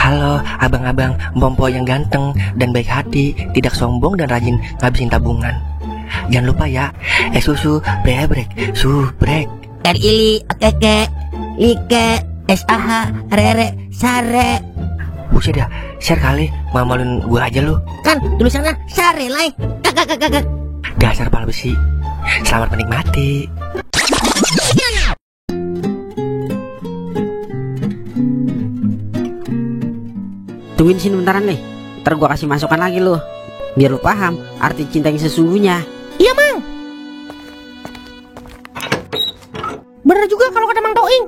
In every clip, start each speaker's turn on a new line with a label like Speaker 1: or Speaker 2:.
Speaker 1: Halo abang-abang Bompo yang ganteng dan baik hati, tidak sombong dan rajin ngabisin tabungan. Jangan lupa ya, susu brebrek, subrek.
Speaker 2: Ili, keke, like, sah, rere, sare.
Speaker 1: Buset dah, share kali, mamalin gue aja lu.
Speaker 2: Kan tulisannya sare, like. Kakak.
Speaker 1: Dasar pala besi. Selamat menikmati.
Speaker 3: Tungguin sini bentaran nih, ntar gua kasih masukan lagi lo, biar lu paham arti cinta yang sesungguhnya.
Speaker 4: Iya Mang. Bener juga kalau kata Mang Toing.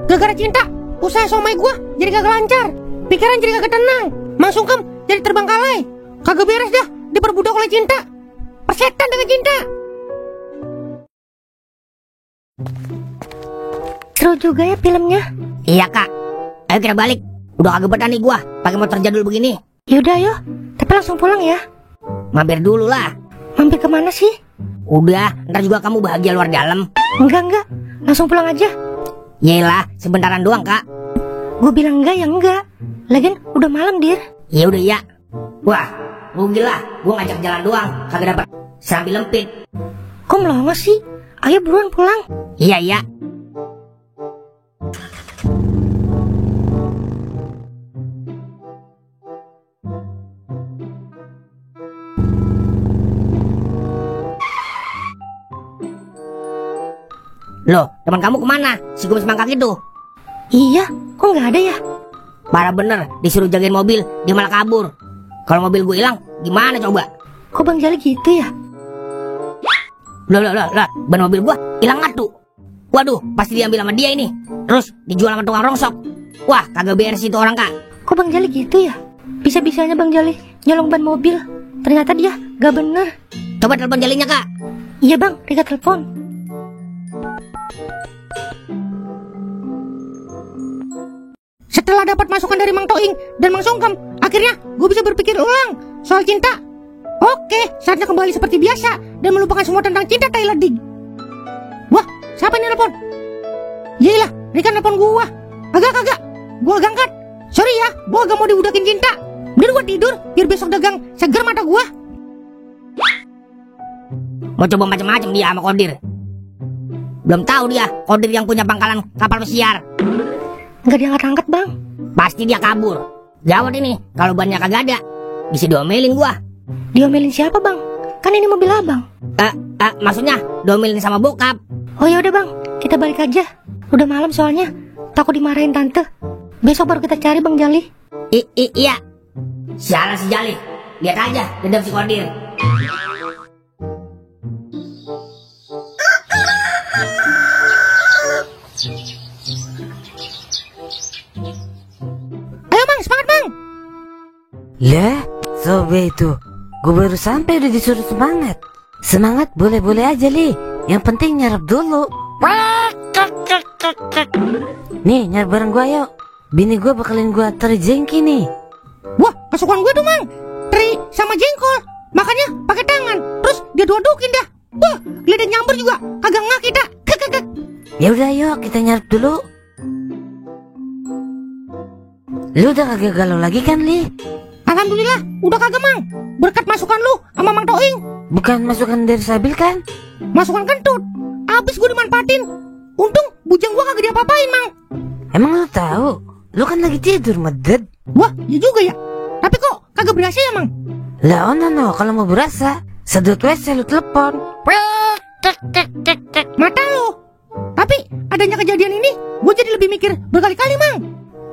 Speaker 4: Gara-gara cinta, usaha somai gua jadi kagak lancar, pikiran jadi kagak tenang, Mang Sungkem jadi terbengkalai, kagak beres dah, diperbudak oleh cinta. Persetan dengan cinta.
Speaker 5: Seru juga ya filmnya.
Speaker 2: Iya kak, ayo kita balik. Udah kagak betah nih gua pakai motor jadul begini.
Speaker 5: Yaudah yuk, tapi langsung pulang ya.
Speaker 2: Mampir dulu lah.
Speaker 5: Mampir kemana sih?
Speaker 2: Udah, ntar juga kamu bahagia luar dalam.
Speaker 5: Enggak, langsung pulang aja.
Speaker 2: Yelah, sebentaran doang kak.
Speaker 5: Gue bilang enggak ya enggak. Lagian udah malam dir.
Speaker 2: Ya udah ya. Wah, rugi lah, gua ngajak jalan doang, kagak dapat sambil lempit.
Speaker 5: Kok melongo sih? Ayo buruan pulang.
Speaker 2: Iya. Loh, teman kamu kemana? Si kumis mangkak itu.
Speaker 5: Iya, kok nggak ada ya?
Speaker 2: Parah bener, disuruh jagain mobil, dia malah kabur. Kalau mobil gue hilang, gimana coba?
Speaker 5: Kok Bang Jali gitu ya?
Speaker 2: Loh, ban mobil gue hilang ngatu. Waduh, pasti diambil sama dia ini. Terus dijual sama tukang rongsok. Wah, kagak beres itu orang kak.
Speaker 5: Kok Bang Jali gitu ya? Bisa-bisanya Bang Jali nyolong ban mobil. Ternyata dia gak bener.
Speaker 2: Coba telepon Jalinya kak.
Speaker 5: Iya Bang, Rika telepon.
Speaker 4: Setelah dapat masukan dari Mang Toing dan Mang Sungkem, akhirnya gue bisa berpikir ulang soal cinta. Oke, saatnya kembali seperti biasa dan melupakan semua tentang cinta tai leding. Wah, siapa ini nelpon? Yaelah, Rika nelpon gua. Agak, gua agak angkat. Sorry ya, gua agak mau dibudakin cinta. Udah gua tidur, biar besok dagang seger mata gua.
Speaker 2: Mau coba macam-macam dia sama Kodir. Belum tahu dia Kodir yang punya pangkalan kapal pesiar.
Speaker 5: Nggak diangkat-angkat Bang.
Speaker 2: Pasti dia kabur. Gawat ini, kalau bannya kagak ada, bisa diomelin gua.
Speaker 5: Diomelin siapa Bang? Kan ini mobil abang.
Speaker 2: Maksudnya diomelin sama bokap.
Speaker 5: Oh ya udah Bang, kita balik aja. Udah malam soalnya, takut dimarahin tante. Besok baru kita cari Bang Jali.
Speaker 2: Iya. Sialan si Jali. Lihat aja dendam si Kodir.
Speaker 4: Ayo Bang, semangat Bang.
Speaker 6: Lah, sobe itu. Gue baru sampai udah disuruh semangat. Semangat boleh-boleh aja Li. Yang penting nyarap dulu. Nih, nyarap bareng gue yuk. Bini gue bakalin gue teri jengki nih.
Speaker 4: Wah, kesukaan gue tuh Mang. Teri sama jengkol. Makanya pakai tangan. Terus dia dudukin dah. Wah, lidah nyamber juga. Kagak ngak kita.
Speaker 6: Ya udah yuk, kita nyarap dulu. Lu udah kagak galau lagi kan Li?
Speaker 4: Alhamdulillah, udah kagak Mang. Berkat masukan lu sama Mang Toing.
Speaker 6: Bukan masukan dari Sabil kan?
Speaker 4: Masukan kentut. Abis gue dimanfaatin. Untung bujang gue kagak diapa-apain Mang.
Speaker 6: Emang lu tahu? Lu kan lagi tidur meded.
Speaker 4: Wah, ya juga ya. Tapi kok kagak berasa ya Mang?
Speaker 6: Lah no, kalau mau berasa sedot WC lu telepon.
Speaker 4: Mata lu. Tapi adanya kejadian ini, gue jadi lebih mikir berkali-kali Mang.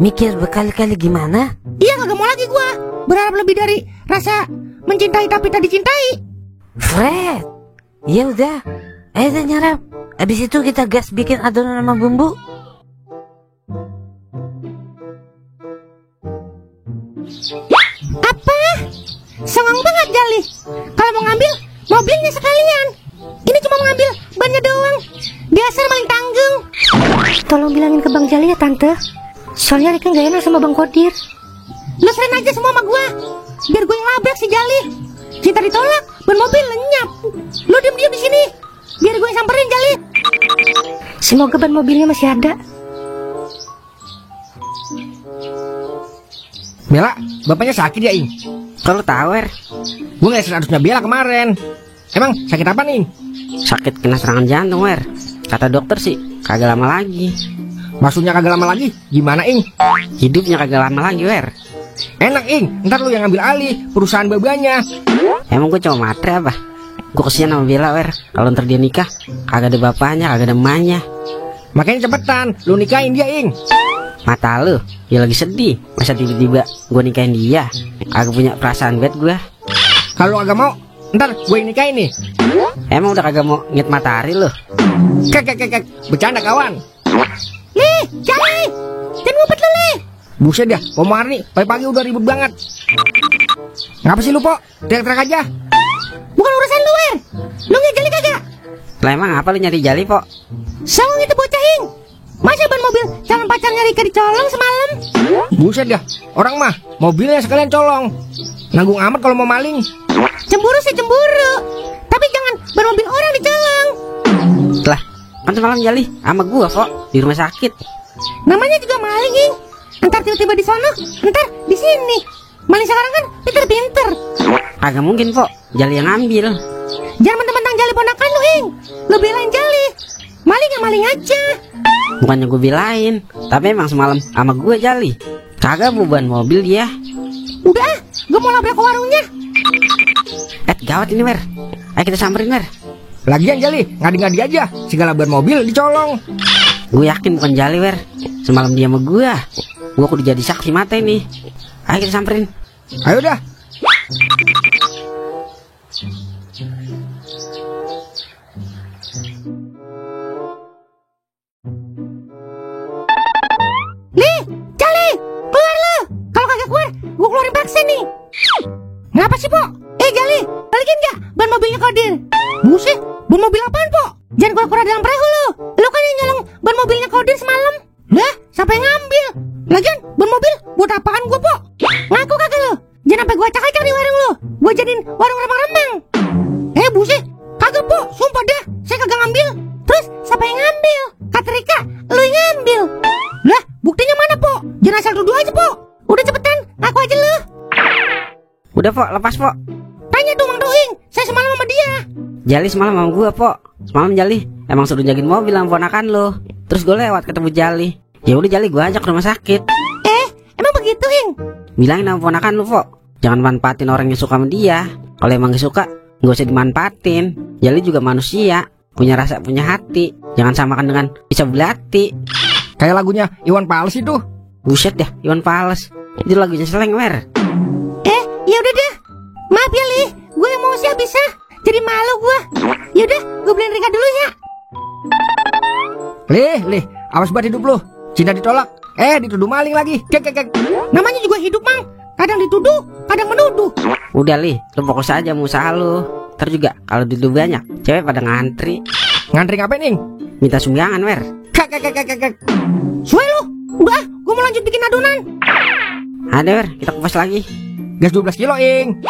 Speaker 6: Mikir berkali-kali gimana?
Speaker 4: Iya, kagak mau lagi gua berharap lebih dari rasa mencintai tapi tak dicintai.
Speaker 6: Fred, ya udah, ayo deh nyarap. Abis itu kita gas bikin adonan sama bumbu.
Speaker 4: Apa? Songong banget Jali. Kalau mau ngambil mobilnya sekalian. Ini cuma mau ngambil bannya doang. Biasa maling tanggung.
Speaker 5: Tolong bilangin ke Bang Jali ya Tante. Soalnya Rika gak enak sama Bang Kodir.
Speaker 4: Lu serain aja semua sama gua. Biar gue yang labrak si Jali. Cinta ditolak, ban mobil lenyap. Lu diam-diam di sini. Biar gue yang samperin Jali.
Speaker 5: Semoga ban mobilnya masih ada.
Speaker 7: Bella, bapaknya sakit ya, Ing?
Speaker 3: Kalau tahu, Wer?
Speaker 7: Gue ngeliat statusnya Bella kemarin. Emang sakit apa nih?
Speaker 3: Sakit kena serangan jantung, Wer. Kata dokter sih, kagak lama lagi.
Speaker 7: Maksudnya kagak lama lagi? Gimana, Ing?
Speaker 3: Hidupnya kagak lama lagi, Wer.
Speaker 7: Enak, Ing. Ntar lu yang ngambil alih perusahaan babanya.
Speaker 3: Emang gue cuma matre apa? Gue kesian sama Bella, Wer. Kalau ntar dia nikah, kagak ada bapaknya, kagak ada emaknya.
Speaker 7: Makanya cepetan, lu nikahin dia, Ing.
Speaker 3: Mata lu, dia lagi sedih. Masa tiba-tiba gue nikahin dia? Kagak punya perasaan buat gue.
Speaker 7: Kalau kagak mau, ntar gue yang nikahin nih.
Speaker 3: Emang udah kagak mau ngit matahari lu?
Speaker 7: Kek, bercanda kawan.
Speaker 4: Lih, Jali, jangan ngumpet lu, Lih.
Speaker 7: Buset dah, Om Marni pagi-pagi udah ribut banget. Ngapa sih lu, Po? Teriak-teriak aja.
Speaker 4: Bukan urusan lu, Wer. Lu nggak Jali kagak?
Speaker 3: Lah emang apa lu nyari Jali, Po?
Speaker 4: Sawang itu bocah, Ing. Masa ban mobil calon pacarnya Rika dicolong semalam?
Speaker 7: Buset dah, orang mah mobilnya sekalian colong. Nanggung amat kalau mau maling.
Speaker 4: Cemburu sih cemburu, tapi jangan ban mobil orang dicolong.
Speaker 3: Lah, kan semalam Jali sama gua, Po, di rumah sakit.
Speaker 4: Namanya juga maling, Ing. Entar tiba-tiba di sono, entar di sini. Maling sekarang kan pinter-pinter.
Speaker 3: Kagak mungkin, Po, Jali yang ngambil.
Speaker 4: Jangan mentang-mentang Jali ponakan lu, Ing. Lu belain Jali. Maling yang maling aja.
Speaker 3: Bukannya gue belain, tapi emang semalam sama gue Jali. Kagak beban mobil dia.
Speaker 4: Udah, gue mau labrak ke warungnya.
Speaker 3: Gawat ini, Wer. Ayo kita samperin, Wer.
Speaker 7: Lagian Jali, ngadi-ngadi aja. Segala ban mobil dicolong.
Speaker 3: Gue yakin bukan Jali, Wer. Semalam dia sama gue. Gue kudu jadi saksi mata ini. Ayo kita samperin.
Speaker 7: Ayo dah.
Speaker 4: Lih, Jali, keluar lu. Kalau kagak keluar, gue keluarin paksa nih. Ngapa sih, Po? Jali, balikin gak ban mobilnya Kodir? Buset, ban mobil apaan, Po? Jangan kura-kura dalam perahu lu. Lu kan yang nyolong ban mobilnya Kodir semalam. Lah, siapa yang ngambil? Lagian, ban mobil buat apaan gue, Po? Ngaku kagak lu? Jangan sampai gue acak-acak di warung lu. Gue jadiin warung remang-remang. Buset, kagak, Po. Sumpah dah, saya kagak ngambil. Terus, siapa yang ngambil? Kata Rika, lu yang ngambil. Lah, buktinya mana, Po? Jangan asal duduk aja, Po. Udah cepetan, ngaku aja lu.
Speaker 3: Udah, Po, lepas, Po.
Speaker 4: Tanya tuh Mang Doing, saya semalam sama dia.
Speaker 3: Jali semalam sama gue, Po. Semalam Jali emang suruh jagain mobil sama ponakan lo. Terus gue lewat ketemu Jali. Ya udah Jali gue ajak ke rumah sakit.
Speaker 4: Emang begitu, Ing?
Speaker 3: Bilangin sama ponakan lu, Po. Jangan manfaatin orang yang suka sama dia. Kalau emang gak suka, gak usah dimanfaatin. Jali juga manusia, punya rasa, punya hati. Jangan samakan dengan bisa belati.
Speaker 7: Kayak lagunya Iwan Fals itu.
Speaker 3: Buset dah, Iwan Fals. Itu lagunya Seleng, Wer.
Speaker 4: Ya udah deh. Maaf ya, Li. Gue emosi bisa. Jadi malu gue. Yaudah, gue beliin Rika dulu ya.
Speaker 7: Lih, awas buat hidup lu. Cinta ditolak, dituduh maling lagi. Kek.
Speaker 4: Namanya juga hidup, Mang. Kadang dituduh, kadang menuduh.
Speaker 3: Udah, Li, lu fokus aja sama usaha lu. Ntar juga kalau dituduh banyak, cewek pada ngantri.
Speaker 7: Ngantri ngapain, Ing?
Speaker 3: Minta sumbangan, Wer.
Speaker 7: Kek.
Speaker 4: Suwe lu. Udah, gue mau lanjut bikin adonan.
Speaker 3: Ada, Wer, kita kupas lagi.
Speaker 7: Gas 12 kilo, Ing.